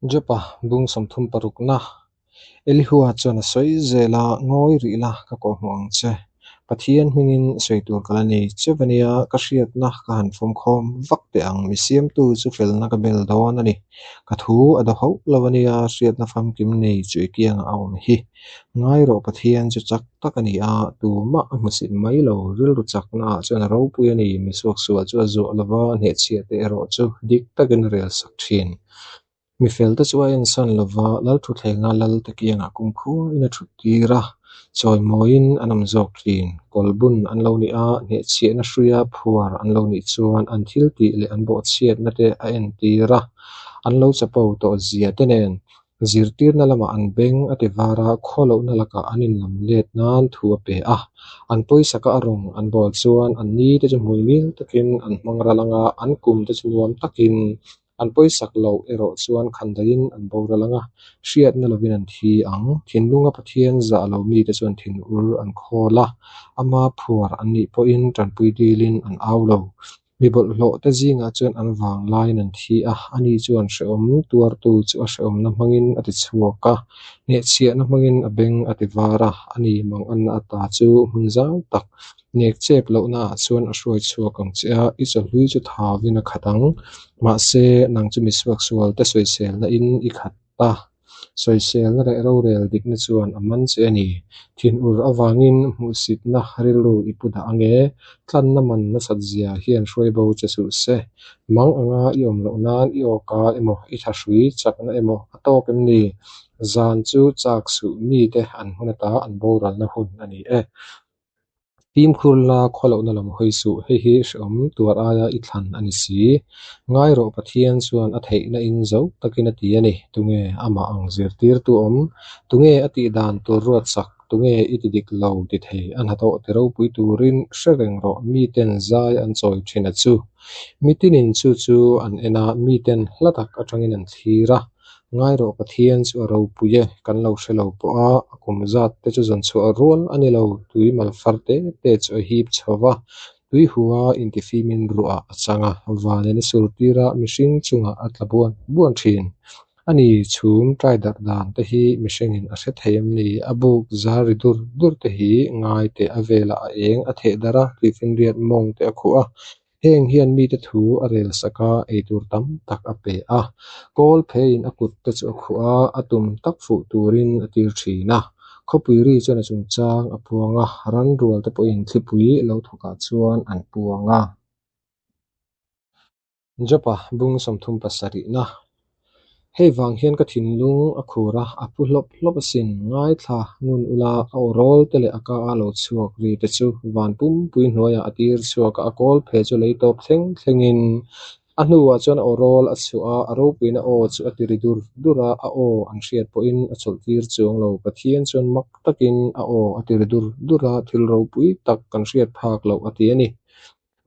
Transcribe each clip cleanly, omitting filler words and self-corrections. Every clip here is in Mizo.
Jopa bung 36 na Elihua chuan a sawi zel a, Ngawi rih la, ka kawhhmuh ang che. Pathian hmingin sawi tur ka la nei cheu a nia, ka hriatna ka han fawmkhawm vak teh ang, mi siamtu chu felna ka bel dawn a ni. Ka thu a daw hauh lo a nia, hriatna famkim nei chu i kiangah a awm hi. Ngai rawh Pathian chu chak tak a ni a, tumah a hmusit mai lo, rilru chaknaah chuan a ropui a ni, mi suaksual chu a zuah lova, hnehchhiah te erawh chu dik takin a rel sak thin. Mi felte chu a ensan lova, Lalthutthlenga Lalte kiangah kumkhuain a thut tir a, chawimawiin an awm zawk thin. Kawlbun an lo nih a, hnehchhiahna hruia phuar an lo nih chuan an thiltih leh an bawhchhiatna te a entir a, an lo chapo tawh zia te nen. Zirtirna lamah an beng a ti var a, khawlohna lakah an inlam let nan thu a pe a. An pawisaka a rawng an bawl chuan an ni te chu hmuimil takin an hmang ral ang a, an kum te chu nuam takin an pawisak loh erawh chuan khandaiin an boral ang a, hriatna lovin an thi ang. Thinlunga Pathian zah lo mite chuan thinur an khawl a, ama phuar an nih pawhin tanpui dilin an au lo. Mi bawlhhlawh te zingah chuan an vang laiin an thi a, ani chuan hrehawm tuartu chu a hrehawmna hmangin a ti chhuak a, hnehchhiahna hmangin a beng a ti var a, ani manganna ata chu hmun zau tak Nek chep lohnaah chuan a hruai chhuak ang che a, i chawhlui chu thauvin a khat ang. Mahse, nang chu misuaksual te sawiselna in i khat ta. Sawiselna leh rorel dikna chuan a man che a ni. Thinur avangin hmuhsitna rilru i pu dah ang e. Tlanna man nasat zia hian hruai bo che suh se. Mang anga i awm loh nan i awka emaw, i thahrui chakna emaw a tawk em ni? Zan chu chak suh mite an hmun ata an boralna hun a ni e. Fimkhur la khawlohna lam hawi suh, hei hi hrehawm tuar aia i thlan a ni si. Ngai rawh Pathian chuan a theihna in zo takin a ti a ni. Tunge amah ang zirtirtu awm? Tunge a tih dan tur ruat sak? Tunge i ti dik lo ti thei? A hnathawh ti ropui turin hre reng rawh, miten zai an chawi thin a chu. Mitinin chu chu an en a, miten hla tak atangin an thlir a. Ngai rawh Pathian chu a ropui e, kan lo hre lo pawh a, a kum zat te chu zawn chhuah rual a ni lo, tui malfar te te chu a hip chho va, tui hua intifimin ruah a chang a, vanin a sur tir a, mihring chungah a tla buan buan thin. A ni, chhum tai darh dan te hi mihringin a hre thei em ni? A buk zar ri dur dur te hi ngai teh a velah a eng a theh darh a, tuifinriat mawng te a khuh a, Heng hian mite thu a rel sak a, eitur tam tak a pe a. Kawl pheiin a kut te chu a khuh a, a tum tak fuh turin a tir thin a. Khawpui ri chuan a chungchang a puang a, ran rual te pawhin thlipui lo thawkah chuan an puang a. Jopa bung 37 na. Hei vang hian ka thinlung a khur a, a pu hlawp hlawp asin. Ngaithla ngun ula, a aw rawl te leh a ka a lo chhuak ri te chu van pumpui hnuaiah a tir chhuak a, a kawl phe chu lei tawp thleng thlengin. A hnuah chuan a aw rawl a chhuah a, a ropuina aw chu a ti ri dur dur a, a aw an hriat pawhin a chawlh tir chuang lo. Pathian chuan mak takin a aw a ti ri dur dur a, thil ropui tak kan hriat phak loh a ti a ni.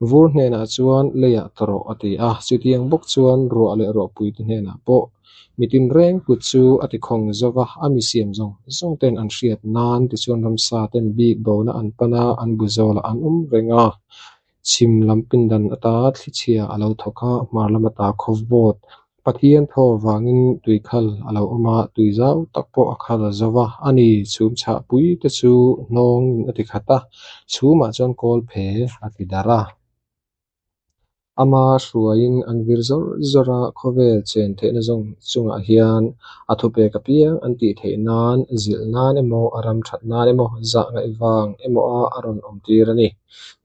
Vur hnenah chuan leiah ta rawh a ti a, chutiang bawk chuan ruah leh ruahpuite hnenah pawh mi tinreng kut chu a ti khawng zo va, a mi siam zawng zawng ten an hriat nan tichuan ramsa ten bik bona an pan a, an bu zawlah an awm reng a. Chhim lam pindan ata thlichhia a lo thawk a, hmar lam ata khawvawt Pathian thaw vangin tui khal a lo awm a, tui zau tak pawh a khal zo va, a ni chhum chhah pui te chu hnawngin a ti khat a, chhumah chuan kawl phe a ti darh a. Ama hruaiin an vir zawr zawr a, khawvel chen theihna zawng chungah hian a thupek apiang an tih theih nan, zilh nan emaw, a ram that nan emaw, zah ngaih vang emaw a a rawn awm tir a ni.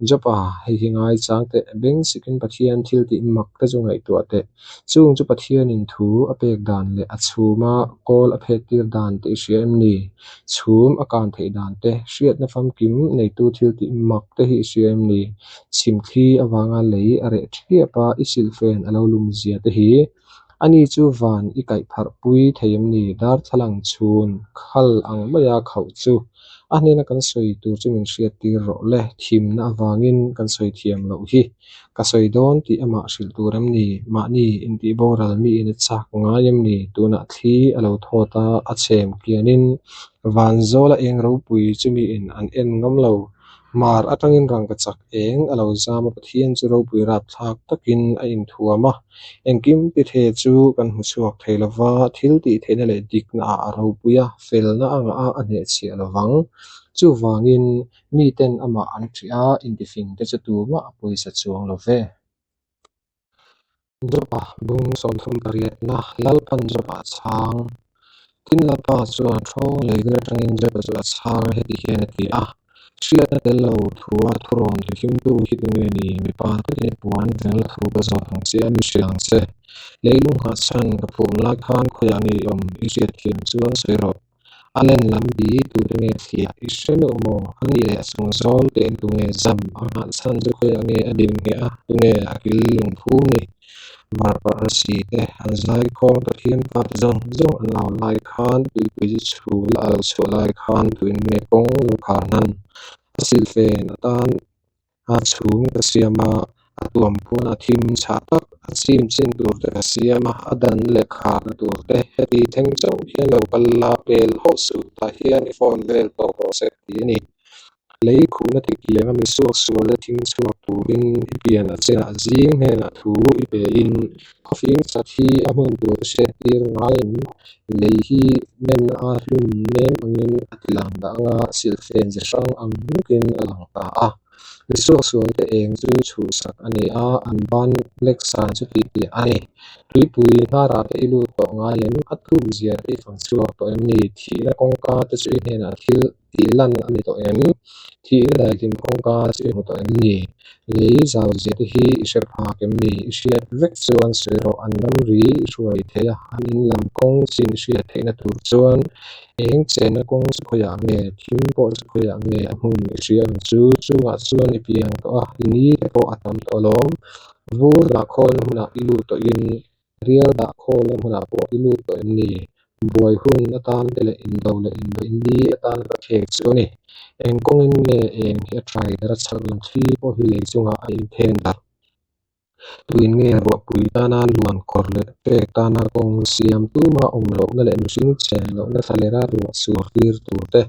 Jopa, hei hi ngaichang teh, beng sikin Pathian thil tih mak te chu ngaihtuah teh. Chung chu Pathianin thu a pek dan leh a chhuma kawl a phet tir dan te i hria em ni? Chhum a kan theih dan te, hriatna famkim neitu thil tih mak te hi i hria em ni? Chhimthli avanga lei a reh ṭhiap a, i silhfen a lo lum zia te hi. Ani chu van i kaih pharh pui thei em ni? Darthlalang chhun khal ang maia khauh chu a hnena kan sawi tur chu min hriat tir rawh le, thimna avangin kan sawi thiam loh hi. Ka sawi dawn tih amah hrilh tur em ni? Mahni intih boral miin a chak ngai em ni? Tunah thli a lo thawt a, a chhem kianin van zawla eng ropui chu miin an en ngam lo. Hmar atangin rangkachak eng a lo zam a, Pathian chu ropui rapthlak takin a inthuam a. Engkim tithe chu kan hmu chhuak thei lo va, thil tih theihna leh diknaah a ropui a, felna a ngah a, a hnehchhiah lo vang. Chuvangin, miten amah an ṭih a, intifingte chu tumah a pawisa chuang lo ve. Jopa bung 38na Lalpan Jopa a chhang. Tin, Lalpa chuan ṭhawng lei vel aṭangin Jopa chu a chhang a, heti hian a ti a, Hriatna tel lo thua thurawn tithimtu hi tunge ni? Mipa takin i puan vel thu ka zawt ang che a, mi hrilh ang che. Leilung nghahchhan ka phum lai khan khawiah nge i awm? I hriatthiam chuan sawi rawh. A len lam bi tute nge thliah i hre meuh maw? A nih leh a chung zawl te'n tunge zam a nghah chhan chu khawiah nge a din ngheh a, tunge a kil lungphum ni? Varparh arsi te an zai khawm Pathian pa te zawng zawng an au lai khan tuipui chu chhul a lo chhuah lai khan tuin nge kawng lo khar hnan a silfen atan A chhum ka siam a, a tuam pawn a thim chhah tak, a chim chin tur te ka siam a, a dan leh kharna tur te heti thleng chauh hian lo kal la pel hauh suh tah hian i phone vel tawp rawh se ti a ni. Lei khuhna ti kiang a misuak sual te thing chhuak turin i pian a chinah zing hnenah thu i pe in khawfing chat hi a hmun tur te hriat tir ngai em? Lei hi nem a hlum nem angin a ti lang dah anga silhfen ze hrang ang hnukin a lang ta a. Misuaksualte eng chu chhuhsak a ni a, an ban lek san chu tih piah a ni. Tuipui hnarah te i lut tawh ngai em? A thuk zia te i fang chhuak tawh em ni? Thihna kawngka te chu i hnenah thil tih lan a ni tawh em? Thihna daihlim kawngka chu i hmu tawh em ni? Lei zau zia te hi i hre phak em ni? I hriat vek chuan sawi rawh, an ramri i hruai thei a, an in lam kawng chin i hriat theihna tur chuan eng chenna kawng chu khawiah nge, thim pawh chu khawiah nge a hmun i hria ang chu, chungah chuan i piang tawh a, i ni te pawh a tam tawh alawm. Vur dah khawlna hmunah i lut tawhin Rial dah khawlna hmunah pawh i lut tawh em ni? Buai hun atan te leh indo leh inbeih ni atan ka khek chu a ni. Eng kawngin nge eng hi a trai der a chhak lam thli pawh hi lei chungah a inthen darh? Tuin nge ruahpui tana luan kawr leh pek tana kawng siam tuma awm lohna leh mihring chen lohna thlalera ruah sur tir tur te,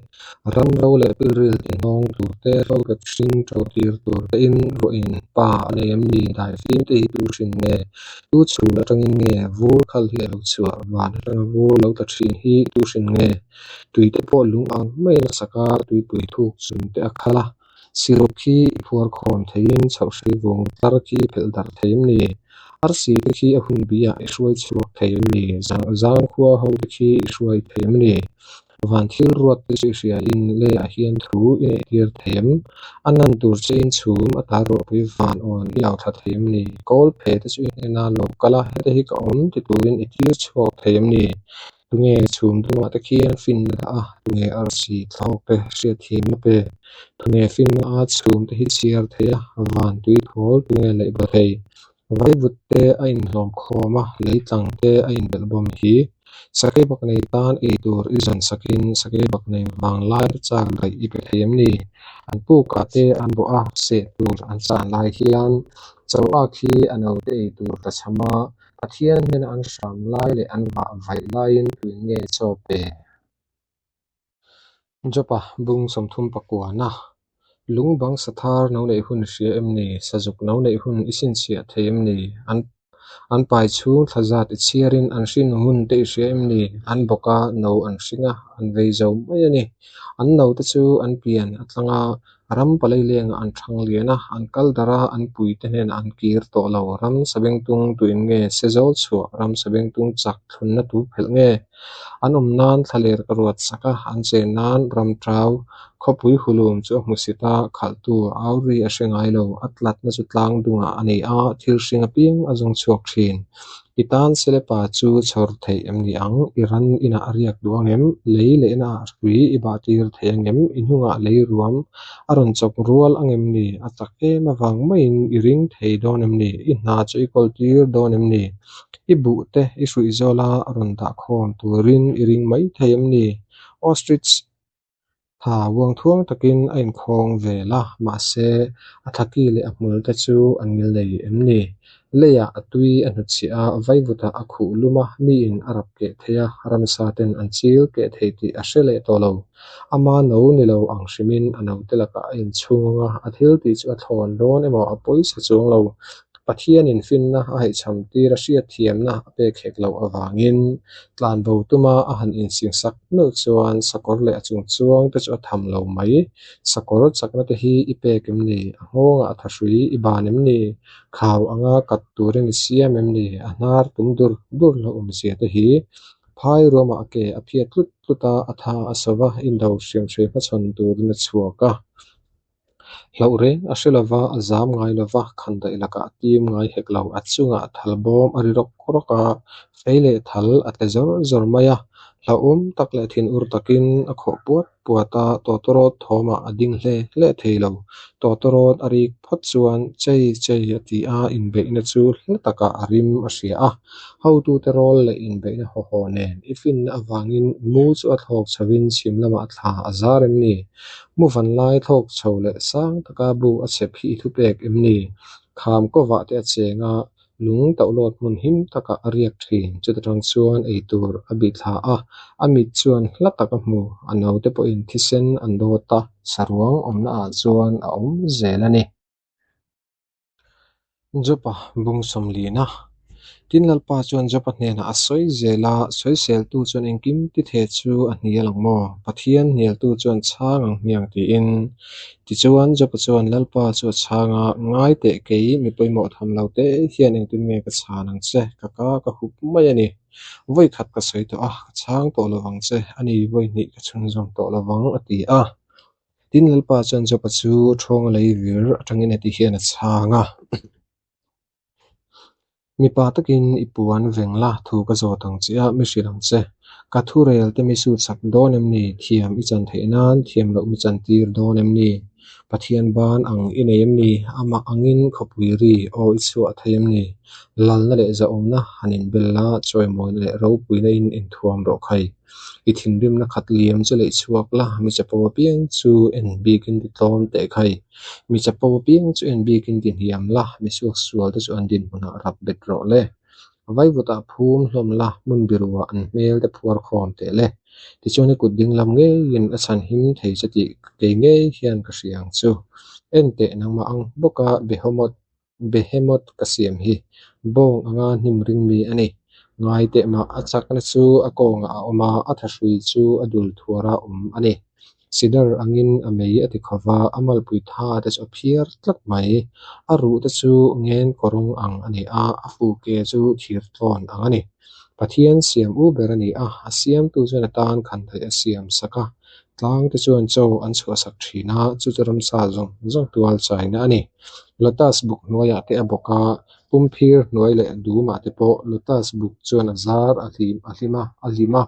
Ram ro leh pilril ti hnawng tur te, ro rep hring to tir tur te in ruahin pa a nei em ni? Daifim te hi tu hrin nge? Tu chhun atangin nge vur khal hi a lo chhuah? Van atanga vur lo tla thin hi tu hrin nge? Tui te pawh lung ang maiin a sak a, tuipui thuk chung te a khal a. Siruk khi i phuar khawm theiin chhoh hrei vung tlar khi i phelh darh thei em ni? Arsi te khi a hun biah i hruai chhuak thei em ni? Zang khua ho te khi i hruai thei em ni? Van thil ruat te chu i hria in leiah hian thu i neih tir thei em? A nan tur che in chhum a tar ruahpui van awn i au thla thei em ni? Kawl phe te chu i hnena lo kal a, heta hi ka awm ti turin i tir chhuak thei em ni? Tunge chhum dungah te khian finna dah a, tunge arsi thlawk te hriatthiamna pe? Tunge finna a chhum te hi chhiar thei a, van tui thawl tunge laih ba thei? Vaivut te a inhlawm khawm a, lei tlang te a inbelh bawm hi. Sakei bak nei tan ei tur i zawn sakin sakei bak nei vang lai te chak daih i pe thei em ni? An pukah te an bawh a, seh tur an chan lai hian choak khi a naute ei tur ta chham a, Pathian hnena an hram lai leh an vah vaih laiin tuin nge chaw pe? Jopa bung 39na Lung bang sathar no neih hun i hria em ni? Sazuk no neih hun i chhinchhiah thei em ni? An an pai chhung thla zat i chhiarin an hrin hun te i hria em ni? An bawk a, no an hring a, an vei zo mai a ni. An note chu an pian a tlang a, Ram palei lengah an thang lian a, an kal darh a, an puite hnenah an kir tawh lo. Ram sabengtung tuin nge sezawl chhuah, ram sabengtung chak thlunna tu phelh nge? An awm nan thlaler ka ruat sak a, an chen nan ram tau khawpui hulum chu a hmu sit a, khalhtu au ri a hre ngai lo. A tlatna chu tlang dungah a ni a, thil hring apiang a zawng chhuak thin. I tan Selepa chu chhawr theih em ni ang? I ran inah a riak duh ang em? Lei lehna ah hrui i bah tir thei ang em? I hnungah lei ruam a rawn chawp rual ang em ni? A chak em avang maiin i ring thei dawn em ni? I hna chu i kawl tir dawn em ni? I buh te i hruih zawla rawn dah khawm turin i ring mai thei em ni? Ostrich Tha uangthuang takin a inkhawng vel a, mahse a thaki leh a hmul te chu an ngil nei em ni? Leiah a tui a hnutchhiah a, vaivutah a khuh lum a, miin a rap keh thei a, ramsa ten an chil keh thei tih a hre leh tawh lo. Ama no ni lo ang hrimin a note lakah a inchhung ang a, a thil tih chu a thlawn dawn emaw a pawisa chuang lo. Pathianin finna a haihchham tir a hriatthiamna a pek hek loh avangin tlanbo tuma a han insingsak meuh chuan sakawr leh a chungchuang te chu a tham lo mai. Sakawr chakna te hi i pek em ni? A nghawngah a thahrui i ban em ni? Khau anga kat turin i siam em ni? A hnar tum dur dur hlauhawm zia te hi phai ruamah a ke a phiat tlut tlut a, a tha a so va, indo hriamhrei hmachhawn turin a chhuak a. Hlauh reng a hre lova, a zam ngai lova, khandaih lakah a tim ngai hek lo. A chungah thal bawm a ri rawk rawk a, fei leh thal a tle zawr zawr mai a. Hlauhawm tak leh thinur takin a khawh puat puat a, tawtawrawt thawmah a ding hle hle thei lo. Tawtawrawt a rik phawt chuan chei chei a ti a, inbeihna chu hla takah a rim a hria a. Hotute rawl leh inbeihna haw haw nen i finna avangin mu chu a thlawk chhovin chhim lamah thla a zar em ni? Mu van lai thlawk chho leh sang taka bu a chhep hi i thupek em ni? Kham kawvah te a cheng a, lung tauhlawt hmun him takah a riak thin. Chuta tang chuan ei tur a bih thla a, a mit chuan hla tak a hmu. A naute pawhin thisen an dawt a, saruang awmna ah chuan a awm zel a ni. Jopa bung sawmlina. Tin, Lalpa chuan Jopa hnenah a sawi zel a, Sawiseltu chuan engkim tithe chu a hnial ang maw? Pathian hnialtu chuan chhang ang hmiang tiin. Tichuan, Jopa chuan Lalpa chu a chhang a, Ngai teh kei, mi pawimawh tham lo te hian engtin nge ka chhan ang che? Ka ka ka hup mai a ni. Vawi khat ka sawi tawh a, ka chhang tawh lo vang che, a ni vawi hnih ka chhunzawm tawh lo vang, a ti a. Tin, Lalpa chuan Jopa chu ṭhawnga lei vir aṭangin heti hian a chhang a, Mipa takin i puan veng la, thu ka zawt ang che a, mi hrilh ang che. Ka thurel te mi sut sak dawn em ni? Thiam i chan theih nan thiam loh mi chan tir dawn em ni? Pathian ban ang i nei em ni? Amah angin khawpui ri aw i chhuah thei em ni? Lalna leh zahawmna han inbel la, chawimawina leh ropuina in inthuam rawh khai. I thinrimna khat liam chu leih chhuak la, mi chapo apiang chu en bikin ti tlawm teh khai. Mi chapo apiang chu en bikin ti hniam la, mi suaksual te chu an dinhmunah rap bet rawh le. Vaivutah phum hlawm la, hmun biruah an hmel te phuar khawm teh le. Tichuan i kut dinglam ngeiin a chhan him thei che tih kei ngei hian ka hria ang chu. En teh nangmah ang bawka Behemoth Behemoth ka siam hi bawng anga hnim ring mi a ni. Ngai teh mah a chakna chu a kawngah a awm a, a thahrui chu a dul thuara awm a ni. Sidar angin a mei a ti kho va, a malpui tha te chu a phiar tlat mai. A ruh te chu ngen kawrawng ang a ni a, a fu ke chu thir tlawn ang a ni. Pathian siam u ber a ni a, a siamtu chuan a tan khan theih a siam sak a. Tlang te chuan chaw an chhuahsak thin a, chu chu ramsa zawng zawng tual chaina a ni. Lotus buk hnuaiah te a bawk a, pumphir hnuai leh dumah te pawh lotus buk chuan a zar a hlim a hlim a a hlim a.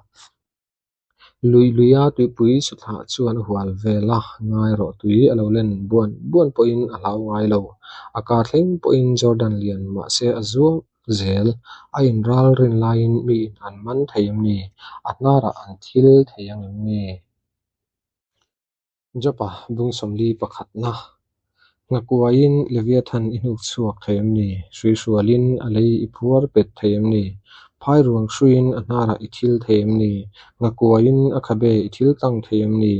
Lui luia tuipui suthlah chuan a hual vel a, ngai rawh tui a lo len buan buan pawhin a hlau ngai lo. A kar thleng pawhin Jordan lian mahse a zuam zel. A inral rin laiin miin an man thei em ni? A hnarah an thil thei ang em ni? Jopa bung sawmli pakhatna Nghakuaiin Leviathan i hnuk chhuak thei em ni? Hruihrualin a lei i phuar pet thei em ni? Phai ruang hruiin a hnarah i thil thei em ni? Nghakuaiin a khabe i thil tlang thei em ni?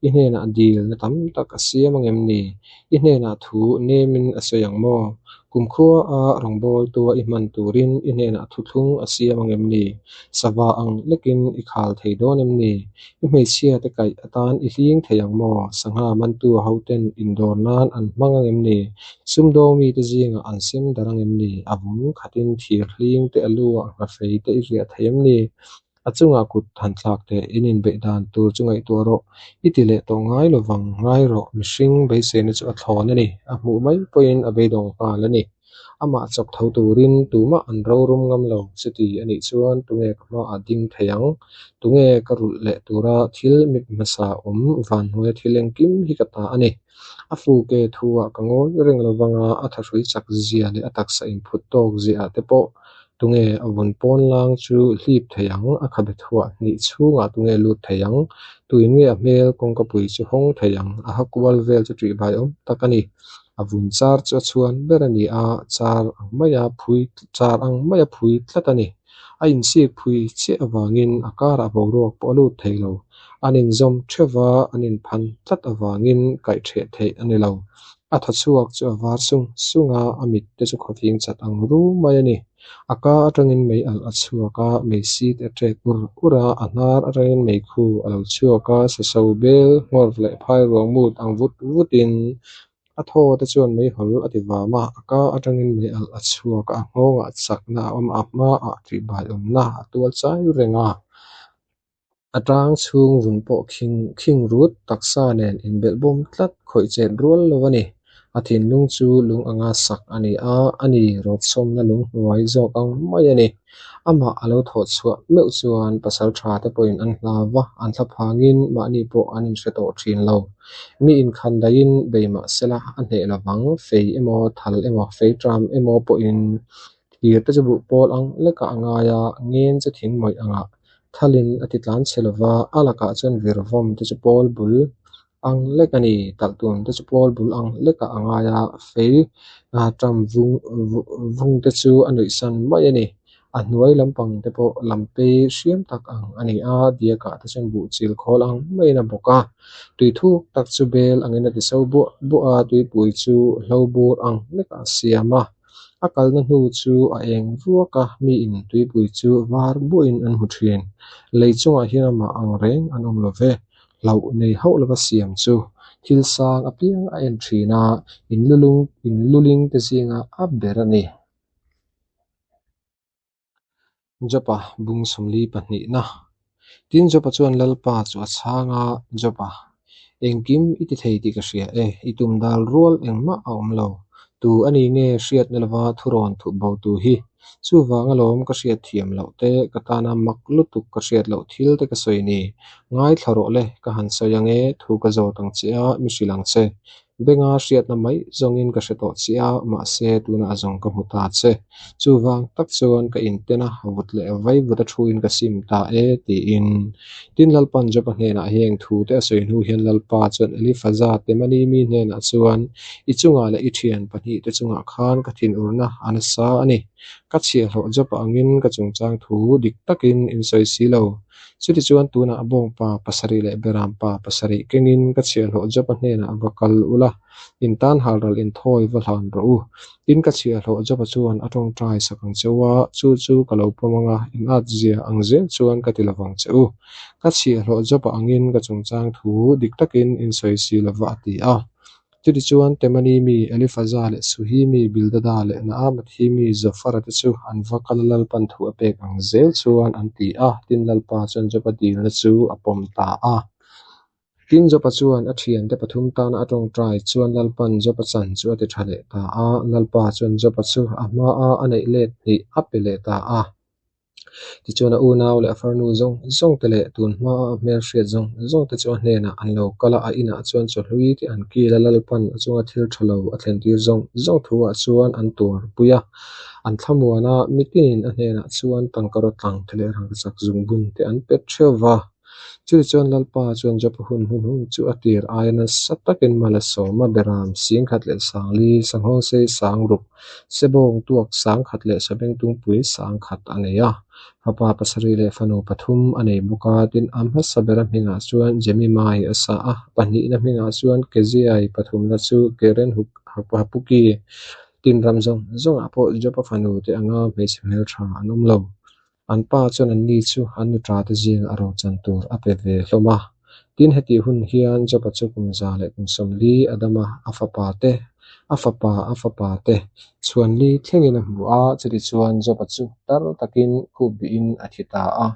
I hnenah dilna tam tak a siam ang em ni? I hnenah thu nemin a sawi ang maw? Kumkhua a rawngbawltua i hman turin i hnenah thuthlung a siam ang em ni? Sava ang lekin i khal thei dawn em ni? I hmeichhia te kaih atan i hling thei ang maw? Sangha mantu hoten indawr nan an hmang ang em ni? Sumdawng mite zingah an sem darh ang em ni? A vun khatin thir hling te a lu ah nghafei te i riah thei em ni? A chungah kut han thlak teh, in inbeih dan tur chu ngaihtuah rawh. I ti leh tawh ngai lo vang, ngai rawh, mihring beiseina chu a thlawn a ni, a hmuh mai pawhin a beidawng nghal a ni. Amah chawk tho turin tumah an rorum ngam lo, chuti a nih chuan tunge ka hmaah ding thei ang? Tunge ka rulh leh tura thil mip hmasa awm vanhnuaia thil engkim hi ka ta a ni. A fuke thu-ah ka ngawi reng lo vang a, a thahrui chak zia leh a taksa inphut tawk ziah te pawh tunge a vun pawn lang chu hlip thei ang, a khabe thuah hnih chhungah tunge lut thei ang, tuin nge a hmel kawngkapui chu hawng thei ang, a ha kual vel chu ṭihbai awm tak a ni. A vun char chu a chhuan ber a ni a, char ang maia phui char ang maia phui tlat a ni. A insik phui chiah avangin a karah boruak pawh a lut thei lo. An inzawm theuh va, an inphan tlat avangin kaih ṭheh theih a ni lo. A thaw chhuak chu a var sung sung a, a mit te chu khawfing chat ang ru mai a ni. A ka atangin mei alh a chhuak a, mei si te a ṭek ur ur a, a hnar atangin mei khu a lo chhuak a, saso bel nghawr leh phai ruang mut ang vut vutin a thaw te chuan meihawl a ti vam a, a ka atangin mei alh a chhuak a, a nghawngah chakna a awm a, a hmaah tihbai awmna a tual chai reng a. A tang chhung vun pawh khing khing rut taksa nen inbelh bawm tlat khawih chet rual lo a ni. A thinlung chu lung anga sak a ni a, a ni rawtsawmna lung hnuai zawk ang mai a ni. Amah a lo thawh chhuah meuh chuan pasal tha te pawhin an hlau va, an thla phangin mahni pawh an inhre tawh thin lo. Mi inkhan daihin bei mah sela a hneh lovang, fei emaw, thal emaw, fei ṭam emaw pawhin thir te chu buh pawl ang lekah a ngai a, ngen chu thing mawih angah thalin a ti tlan chhe lova, a lakah chuan virvawm te chu pawl bul ang lek a ni, talhtum te chu pawl bul ang lekah a ngai a, fei ṭam vung vung te chu a nuihsan mai a ni. A hnuai lampang te pawh lampei hriam tak ang a ni a, diakah te chuan buh chil khawl ang maiin a bawk a, tui thuk tak chu bel angin a ti so buah buah a, tuipui chu hlo bur ang lekah a siam a. A kalna hnu chu a eng vuak a, miin tuipui chu var buahin an hmu thin. Lei chungah hian amah ang reng an awm lo ve. Hlauh nei hauh lova siam chu thil sang apiang a en thin a, inlulung inluling te zinga a ber a ni. Jopa bung sawmli pahnihna. Tin, Jopa chuan Lalpa chu a chhang a, Jopa, engkim i ti thei tih ka hria e, i tum dal rual engmah a awm lo. Tu a ni nge hriatna lova thurawn thup bo tu hi? Chuvang alawm ka hriat thiam loh te, ka tana mak lutuk ka hriat loh thil te ka sawi ni. Ngaithla rawh le, ka han sawi ang e, thu ka zawt ang che a, mi hrilh ang che. Benga hriatna mai zawngin ka hre tawh che a, mahse tunah zawng ka hmu ta che. Chuvang tak chuan ka inten a, vut leh vaivut a thuin ka sim ta e, tiin. Tin, Lalpan Joba hnenah heng thu te a sawi hnu hian Lalpa chuan Elifaza Temani mi hnenah chuan, I chungah leh i thian pahnihte chungah khan ka thinurna a nasa a ni. Ka chhiahhlawh Joba angin ka chungchang thu dik takin in sawi si lo. Chutichuan tunah bawngpa pasarih leh berampa pasarih kengin ka chhiahhlawh Joba hnenah va kal ula, in tan halral inthawi va hlan rawh u. Tin ka chhiahhlawh Joba chuan a tawngtai sak ang che u a, chu chu ka lo pawm ang a, in at zia ang zel chuan ka ti lovang che u. Ka chhiahhlawh Joba angin ka chungchang thu dik takin in sawi si lova a ti a. Chutichuan Temani mi Elifaza leh Suhi mi Bildada leh Naamathi mi Zofara te chu an va kal a Lalpan thu a pek ang zel chuan an ti a, tin Lalpa chuan Joba dilna chu a pawm ta a. Tin Joba chuan a thiante pathum tana a tawngtai chuan Lalpan Joba chan chu a ti tha leh ta a, Lalpa chuan Joba chu a hmaa a neih let hnih a pe leh ta a. Tichuan a unau leh a farnu zawng zawng te leh tun hmaa a hmelhriat zawng zawng te chu a hnenah an lo kal a, a inah chuan chawhlui te an kil a, Lalpan a chunga thil tha lo a thlentir zawng zawng thuah chuan an tuarpui a, an thlamuan a, mitinin a hnenah chuan tangkaraw tlang te leh rangkachak zungbun te an pe theuh va. Chutichuan Lalpa chuan Jopa hun hnuhnung chu a tir aia nasa takin mal a sawm a, Beram, Singkhat leh Sangli, Sanghawngsei, Sangruk, Sebawng tuak sangkhat leh Sabengtungpui sangkhat a nei a. Fapa pasarih leh fanu pathum a nei bawk a, tin a hmasa bera hmingah chuan Jemimai a sa a, pahnihna hmingah chuan Keziai, pathumna chu Keren Hapuki. Tin ram zawng zawngah pawh Jopa fanu te anga hmeichhe hmeltha an awm lo. An pa chuan anni chu an nuṭa te zingah a rochan tur a pe ve hlawm a. Tin, hetih hun hian Joba chu kum za leh kum sawmli a dam a, a fapa te, a fapa a fapa te chhuanli thlengin a hmu a, chutichuan Joba chu tar takin khup bihin a thi ta a.